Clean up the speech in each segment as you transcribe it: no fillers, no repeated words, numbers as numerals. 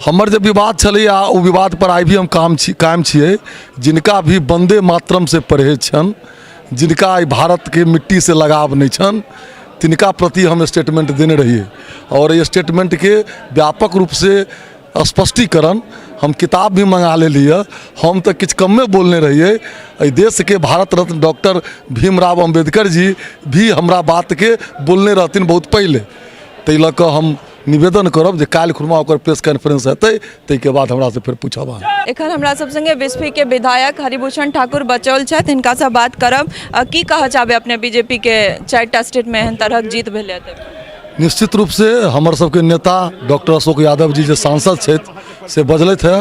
हमर जे विवाद छलैए, ओ विवाद पर आइ भी हम काम छी, कायम छियै। जिनका भी वन्दे मातरमसँ परहेज छनि, जिनका एहि भारतके मिट्टीसँ लगाव नहि छनि, तिनका प्रति हम स्टेटमेंट देने रहियै आओर एहि स्टेटमेंटके व्यापक रूपसँ स्पष्टीकरण हम किताब भी मंगा लेलियै। हम तऽ किछु कमे बोलने रहियै। एहि देशके भारत रत्न डॉक्टर भीमराव अम्बेडकर जी भी हमरा बातके बोलने रहथिन बहुत पहिले। ताहि लऽ कऽ हम निवेदन करब जे काल्हि खुरमा ओकर प्रेस कॉन्फ्रेंस हेतै, ताहिके बाद हमरासँ फेर पूछब अहाँ। एखन हमरा सब संगे बिस्फी के विधायक हरिभूषण ठाकुर बचौल छथि, हिनकासँ बात करब। की कहऽ चाहबै अपने, बीजेपी के 4टा स्टेट में एहन तरहक जीत भेलै तऽ? निश्चित रूपसँ हमर सबके नेता डॉक्टर अशोक यादव जी जे सांसद छथि से बजलथि हेँ,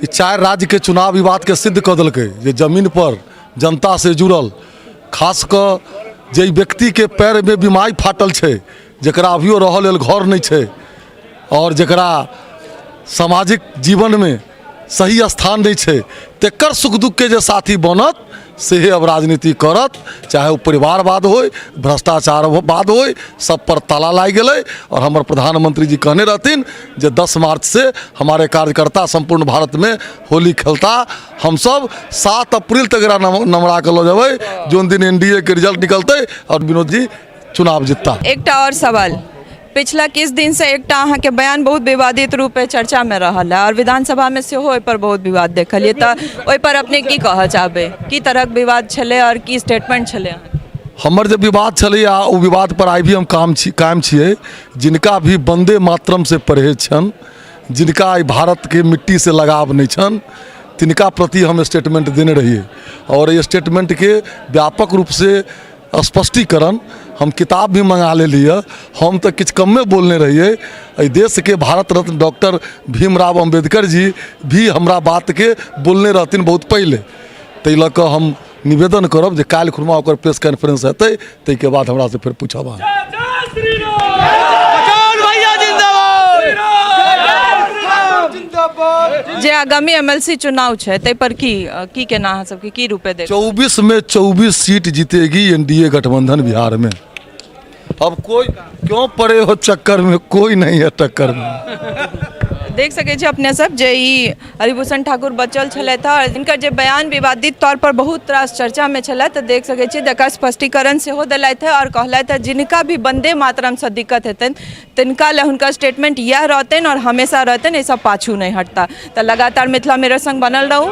ई 4 राज्यके चुनाव ई बातके सिद्ध कऽ देलकै जे जमीनपर जनतासँ जुड़ल, खास कऽ जाहि व्यक्तिके पैरमे बीमारी फाटल छै, जकरा अभियो रहऽ लेल घर नहि छै आओर जकरा सामाजिक जीवनमे सही स्थान नहि छै, तकर सुख दुखके जे साथी बनत सेहे अब राजनीति करत। चाहे ओ परिवारवाद होइ, भ्रष्टाचारवाद होइ, सब पर ताला लागि गेलै। आओर हमर प्रधानमंत्री जी कहने रहथिन जे 10 मार्च से हमारे कार्यकर्ता सम्पूर्ण भारतमे होली खेलता। हमसब 7 अप्रैल तक एकरा नमरा कऽ लऽ जेबै, जोन दिन एन डी ए के रिजल्ट निकलतै आओर विनोद जी चुनाव जीतता। एकटा आओर सवाल, पिछला किछु दिनसँ एकटा अहाँके बयान बहुत विवादित रूपे चर्चामे रहल है आओर विधानसभामे सेहो ओहिपर बहुत विवाद देखलियै, तऽ ओहिपर अपने की कहऽ चाहबै? की तरहक विवाद छलै आओर की स्टेटमेंट छलै अहाँके? हमर जे विवाद छलैए, ओ विवाद पर आइ भी हम काम छी, कायम छियै। जिनका भी वन्दे मातरमसँ परहेज छनि, जिनका एहि भारतके मिट्टीसँ लगाव नहि छनि, तिनका प्रति हम स्टेटमेंट देने रहियै आओर एहि स्टेटमेंटके व्यापक रूपसँ स्पष्टीकरण हम किताब भी मंगा लेलियै। हम तऽ किछु कमे बोलने रहियै। एहि देशके भारत रत्न डॉक्टर भीमराव अम्बेडकर जी भी हमरा बातके बोलने रहथिन बहुत पहिले। ताहि लऽ कऽ हम निवेदन करब जे काल्हि खुरमा ओकर प्रेस कॉन्फ्रेंस हेतै, ताहिके बाद हमरासँ फेर पूछब अहाँ। जे आगामी एमएलसी चुनाव छै, ताहि पर की की केना अहाँ सबके की रूपे देख? 24 में 24 सीट जीतेगी एनडीए गठबंधन बिहार में। अब कोई क्यों पड़े हो चक्कर में, कोई नहीं है टक्कर में। देख सकै छी अपने सब जे ई हरिभूषण ठाकुर बचल छलथि हँ। हिनकर जे बयान विवादित तौर पर बहुत रास चर्चामे छलै, तऽ देख सकै छी जकर स्पष्टीकरण सेहो देलथि हँ आओर कहलथि हँ, जिनका भी वन्दे मातरमसँ दिक्कत हेतनि तिनका लए हुनकर स्टेटमेंट इएह रहतनि आओर हमेशा रहतनि, एहिसँ पाछू नहि हटता। तऽ लगातार मिथिला मिरर संग बनल रहू।